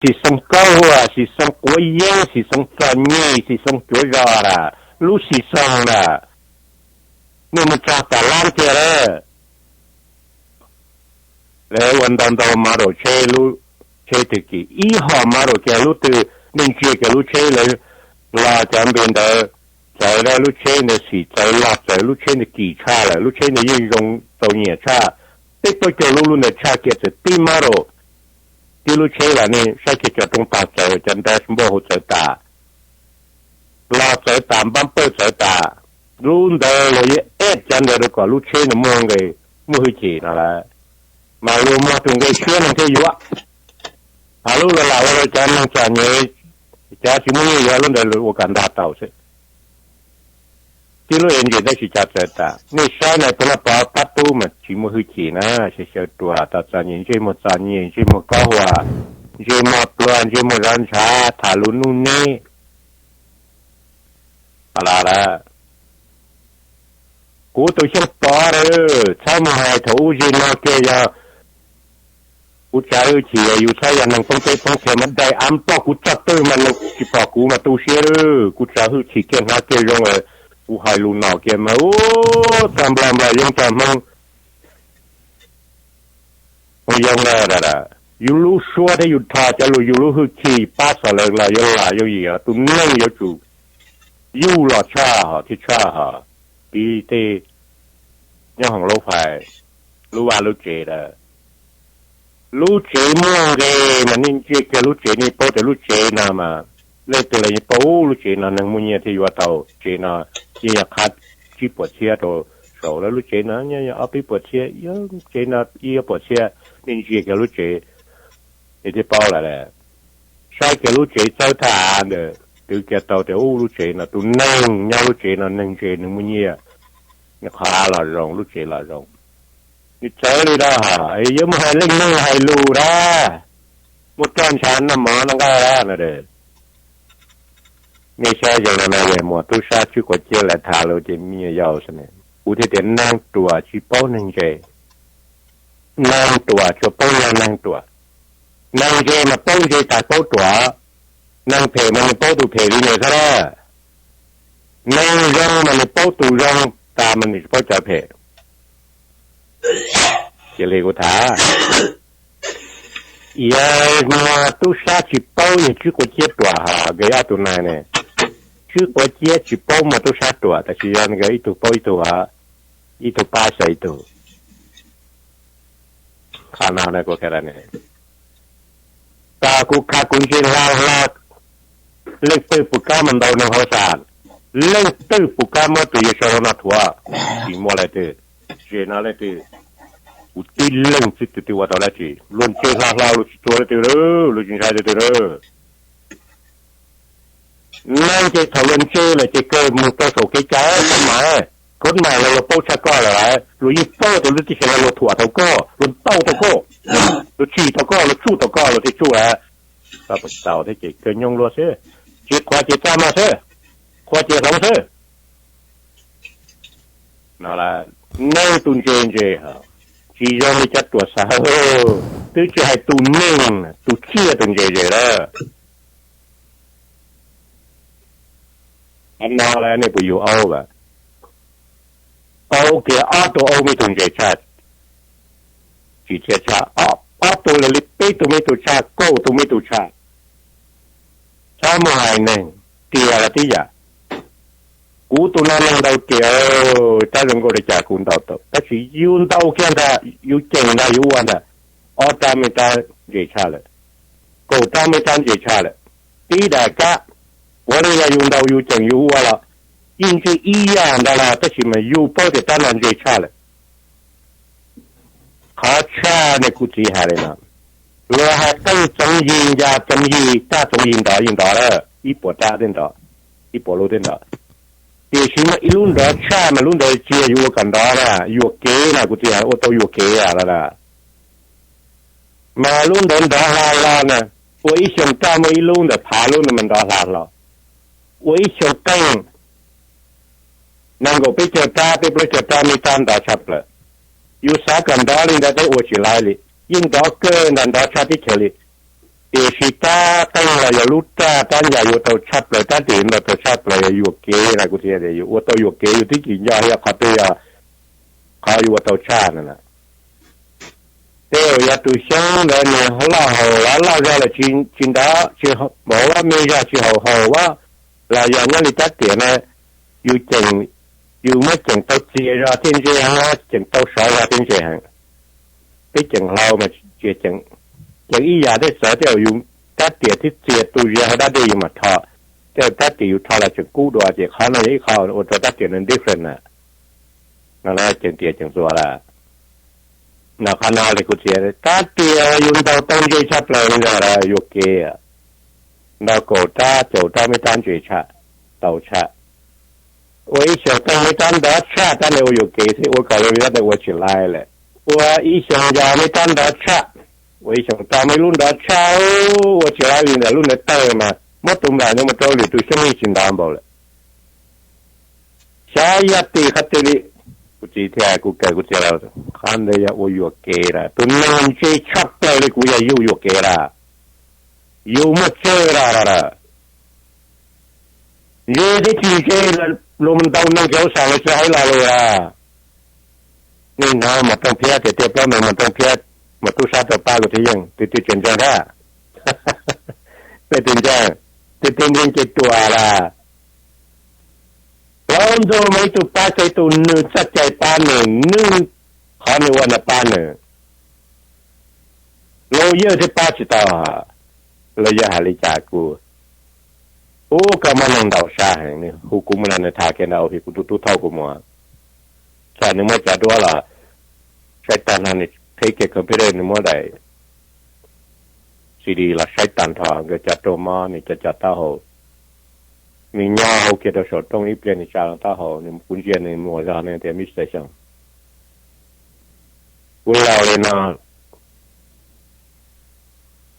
Xim Xoo Kaub Huas, Xim Xoo Quav Yeeb, Xim Xoo Txom Nyem, Xim Xoo Cuav Zos na, lub Xim Xoo na, nej mus txog tas lab tiag lawm. Lawv ua ntau ntau model tsheb, lub tsheb twg kis ib hom model kiag lub twg, nej ntsia kiag lub tsheb lawv los cov npe ntawd, txawv lub tsheb ntawd xim txawv los txawv lub txawv, lub tsheb ntawd kim tshaj lawm, lub tsheb ntawd yeej zoo txaus nyiam tshaj. Peb plaub caug lub lub ntawd tshaj kiag txawm tib model. Tib lub tsheb los nej saib kiag cov rooj tag txawv, cov dashboard hauv txawv tas, los txawv tas, npab pawj txawv tas. Lub ntawd los yeej eb cov ntawd rau kom lub tsheb ntawd muaj nqis, muaj hwj chim no lawm, mas luag muag tus nqi siab neeg thiaj yuav. Hos lub los lam ua rau cov neeg txom nyem, cov tsis muaj nyiaj yuav, lub ntawd ua kom ntag tau xwb. Tib lub ntsis tab sis cov txawv tas. Nej saib na, puav leej pov pab tub mas tsis muaj hwj chim na, xyaw xyaw ruam, txom nyem, ntsej muag txom nyem, ntsej muag kaub huas, ntsej muag pluag, ntsej muag zov ntshav, tham lus nuj neb. Kuv tus Xyooj Pov lawm, txhob mus hais thaum ub zim no kiag, yog kuv tsav hwj chim, yus txhob yog neeg poob teb poob chaw mas dai av nplog kuv txog twg mas neeg tsis pom kuv mas tu siab lawm. Kuv tsav hwj chim kiag, hnov kiag zoo, kuv hais lus no kiag mas ub, txog nplog nplog, yoov txog hmoob, hmoob yoov na. Yus lub suab thiab yus rho cov lus, yus lub hwj chim pab txog lawv los yuav lam yooj yim. Tus neeg yuav tsum yuj los tshaj hom thiab tshaj hom, piv tej nyob hauv lub fais, lub vaj lub tsev lawm. Lub tsev muaj nqis mas nej ntsia kiag lub tsev, nej paub tias lub tsev no mas, leej twg los yeej paub lub tsev no neeg muaj nyiaj thiaj yuav tau. Tsev no yeej yog qhab tsib puas txhiab rau saud lawm, lub tsev no yog ob peb puas txhiab, tsev no ib puas txhiab. Nej ntsia kiag lub tsev, nej thiaj paub lawm. Saib kiag lub tsev txawb thaj av ntawd, twv kiag tau tias ub, lub tsev no tus neeg nyob lub tsev no neeg ntse, neeg muaj nyiaj, nws qhov av los zoo, lub tsev los zoo. Nws txawv li dab hos yuav mus hais leej neeg hais lus dab, muaj roj ntsha noj mov noj nqaij dab no. Nej saib zoo no na, muam tub sab Tswb Quav Ciab lawv tham lus ces me nyuam yaus xwb ne. Kuv thiaj tias neeg ruam tsis paub neeg ntse, neeg ruam tsuas paub nyob neeg ruam. Neeg ntse mas paub ntse tas paub ruam, neeg phem mas nws paub tus phem li nws xwb dab. Neeg zoo mas nws paub tus zoo tas mas nws tsis paub cov phem. Cia li kuv tham, yog muam tub sab tsis paub yog Tswb Quav Ciab ruam hos nkawd ob tug neeg ne. Tswb Quav Ciab tsis paub muam tub sab ruam, tab sis yog nkawd ib tug paub ib tug, ib tug pab xyaw ib tug. Qhov no kuv, tas kuv khav kuv ntse hla hlo, leej twg puas kab mus ntaus noog hauv xas, leej twg puas kab muab tus yawg saum no thuav, tsis muaj leej twg. Zem no leej twg, kuv tib leeg xwb twb ua tau dab tsi. Luag ntse hla hlo luag tsis txuag leej twg lawm, luag tsis ntshai leej twg lawm. Neeg ces thaum luag ntse lawm ces kawg mus rau saum kev cai, koj mas, koj mas los luag paub tshaj koj lawm, luag yeej paub tias lub teb chaws no luag thuam tau koj, luag ntaus tau koj, luag tsim tau koj, luag tsuj tau koj, luag thiaj tsuj lawm. Tau thiab ces kawg nyoog luag xwb, tsis qhuas ces txaj muag xwb, qhuas ces hloov xwb. No, neeg tus ntse ntse, tsis zoo li cov ruam xav, twb tsis hais tus neeg, tus tsiaj tus ntse ntse lawm. No nej puas yug aub lawm? Aub kiag ob tug aub me tug ntse tshaj, tsis txhia tshaj, ob tug li peb tug me tug tshaj, kaum tug me tug tshaj. Txhob muaj hais neeg, tiag los tib yam. Kuv tus no neeg ntaus riam, tab zoo nkauj li cas kuv ntaus tau, tab sis yus ntaus kiag ntag, yus ceem ntag, yus ua ntag, ob rab me rab ntse tshaj lawm, kaum rab me rab ntse tshaj lawm. Tib daim kab, puav leej yog yus ntaus yus ceem yus ua los yeej ntse ib yam ntag los, tab sis mas yus paub tias rab no ntse tshaj lawm. Qhov tshaj ne kuv txiv hais li no, luag hais qeej txoov yig ncas txoov yig, raj txoov yig nrov yig nrov lawm, ib puas rab thiab nrov, ib puas lub thiab nrov. Tiam sis muaj ib lub nrov tshaj mas lub ntawd tsis yog yus ua kom nrov na, yuam kev na, kuv txiv hais ua tau yuam kev a. Mas lub ntawd nrov hla hlo na, ua ib xyoos raj muaj ib lub ntawm phav lub ntawd mas nrov hla hlo. Ua ib xyoos qeej, nees nkaum peb caug rab, peb plaub caug rab me rab nrov tshaj plaws. Yus xav kom nrov li ntawd peb ua tsis laib li, yeej nrov kawg ntag, nrov tshaj teb chaws li. Tiam sis rab qeej los yog lub raj rab ncas yuav ua tau tshaj plaws, rab riam yuav ntau tau tshaj plaws yog yuam kev na. Kuv tias yus ua tau yuam kev yus twb tsis nco yog qhov twg yog qhov yuav ua tau tshaj na. Tej uas yog tus xyoob ntawd nws loj haus los loj zog lawm tsis nrov tsis npaum, me zog tsis haum haus los yog nyob li rab riam na, yus ceem, yus muab ceem tau txias zog thiaj ntse heev, ceem tau sov zog thiaj ntse heev. Peb ceem hlau mas tsis ceem, ceem ib yam thiaj xav, tej uas yus rab riam thiab txias tu zias hauv dab dej yus mam rho, tej rab riam yus rho los tseem kub dua, ces qhov no yog ib qho ua rau rab riam nws different na. No ceem riam ceem txuas lawm. No qhov no li kuv txiav rab riam yus ntaus tau ntse tshaj plaws li ntawd yuam kev. Ntaus kaum rab caum rab me rab ntse tshaj, tau tshaj. Ua ib xyoos rau me rab nrov tshaj, rab ntawd ua yuam kev thiab ua kom li rab ntawd ua tsis laiv lawm. Ua ib xyoos yog me rab nrov tshaj, ua ib xyoos rau me lub nrov tshaj, ua tsis laiv li ntawd, lub ntawd tawg mas muab tus nplaim ntawd mus rau lwm tus xyoob yeej tsis nrov npaum lawm. Xyov yog tim qhov twg li. Kuv txiv thiab kuv kawm kuv txiv lawm, qhov ntawd yog ua yuam kev lawm. Tus neeg ntse tshaj plaws li kuv yog yus yuam kev lawm, yus muaj tsawg lawm lawm. Ntse thiab tsis ntse, luag mus ntaus neeg cov xav lawv tsis hais lo lus lawm. Nej hnov Muas Tooj Phiab tias tiaj plaub ntawd Muas Tooj Phiab mas tub sab rau pab kuv thiab yeej, twb twb tseem ntseeg thiab. Peb twb ntseeg, twb twb nti nce ruas lawm. Plaub ntxuag muaj ib tug pab txhais tus nws txoj cai pab nws, nws qhov nws ua ntawd pab nws. Lawyer thiaj pab tsis tau. Lawyer hais li cas kuv, ub, koj muaj neeg ntaus sab heev, nws hu kuv mus nrog nws tham kiag ntawd, kuv tus tub thauj kuv mus. Txawm nws muab cov duab los saib tag no, nws qhib kiag computer, nws muab daim C D los saib tag nrho nkawd cov rau mob, nws cov cov taub hau. Nws nyob hauv kiag rau saum rooj ib pliag nws tsa taub hau, nws, kuv ntsia nws muag zog, nws tias Mister Xyooj, kuv laus li no,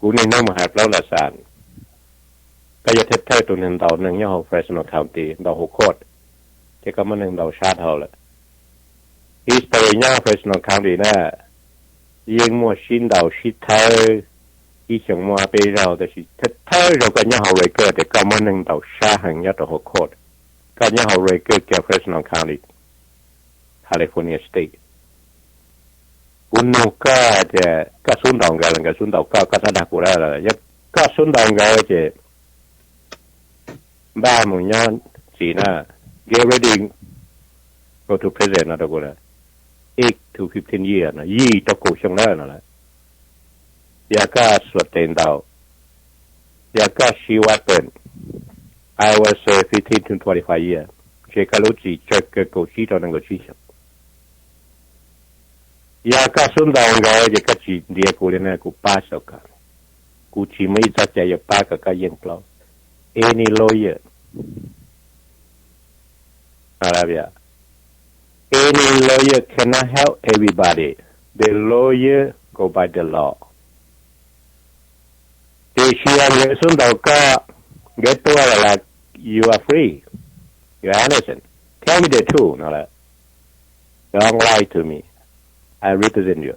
kuv niaj hnub mus hais plaub nram xas, koj yog thawj thawj tus neeg ntaus neeg nyob hauv Fresno County ntaus hauv court, ces koj muab neeg ntaus sab dhau lawm. History nyob Fresno County na, yeej muaj sib ntaus sib thawb, ib xyoos muaj peb zaug, tab sis thawj zaug koj nyob hauv record tias koj muab neeg ntaus sab heev nyob rau hauv court. Koj nyob hauv record kiag Fresno County, California State. Kuv nug koj hais tias koj xub ntaus nkawd los nkawd xub ntaus koj, koj txhob dag kuv lawm. Yog koj xub ntaus nkawd ces npaj mus nyob txim na, get ready, go to prison no rau kuv, eight to fifteen years no, yim rau kaum xyoo na no lawm. Yog koj xuas tes ntaus, yog koj siv weapon, I will serve fifteen to twenty-five years, ces koj lub txim tsawg kawg kaum tsib rau nees nkaum tsib xyoos. Yog koj xub ntaus nkawd ces koj tsis ntiav kuv li na, kuv pab xav koj, kuv tsis muaj ib txoj cai yuav pab kom koj yeej plaub. Any lawyer, any lawyer cannot help everybody. The lawyer go by the law. Tiam sis yog nkawd xub ntaus koj, nkawd tua lawm los you are free, you are innocent. Tell me the truth no lawm. Don't lie to me. I represent you.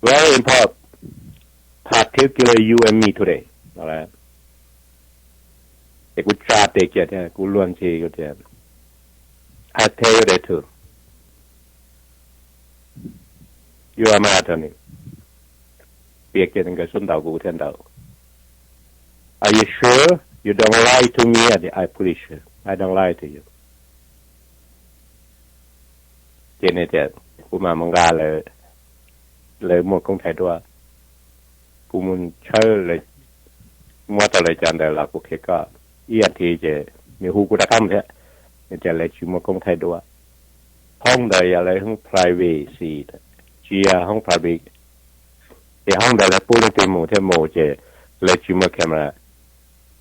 Very important, particular you and me today. Ces kuv tsa tes kiag thiab kuv luag ntxhi tias, I tell you the truth. You are my attorney. Piav kiag nkawd xub ntaus kuv thiaj ntaus. Are you sure you don't lie to me? I pretty sure I don't lie to you. Ces nws tias, kuv mam mus nqa lawv muaj koob thaij duab. Kuv mus tshawb, muab tau lawv cov ntawd los kuv qhia koj. Ib yam thiab ces nws hu kuv rov qab mus thiab, nws tias lawv tsis muaj koob thaij duab. Hoob ntawd yog lawv hoob privacy, tsis yog hoob private. Ces hoob ntawd lawv pub leej twg mus thiaj mus, ces lawv tsis muaj camera.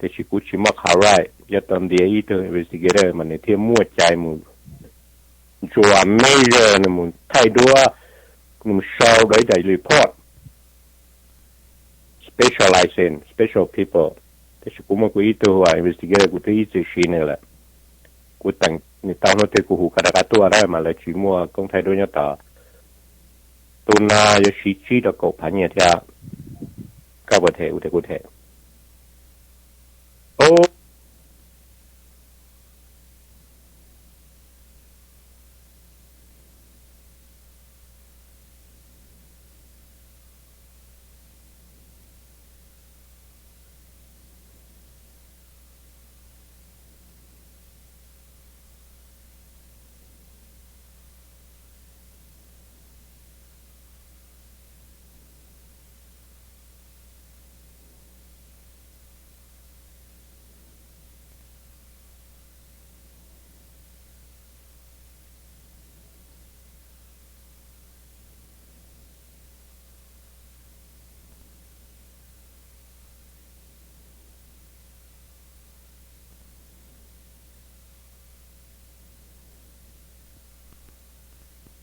Tiam sis kuv tsis muaj qhov right yuav tau ntiav ib tug investigator mas nws thiaj muaj cai mus ntsuas measure, nws mus thaij duab, nws mus sau rau ib daim report. Special license, special people. Tiam sis kuv muaj kuv ib tug investigator kuv twb ib txwm siv nws lawm. Kuv teem nws tau hnub twg kuv hu koj rov qab tuaj na, mas lawv tsis muaj koob thaij duab nyob tod. Tus no yuav siv tsib rau kaum phav nyiaj thiab. Tab puas them? Kuv them, kuv them.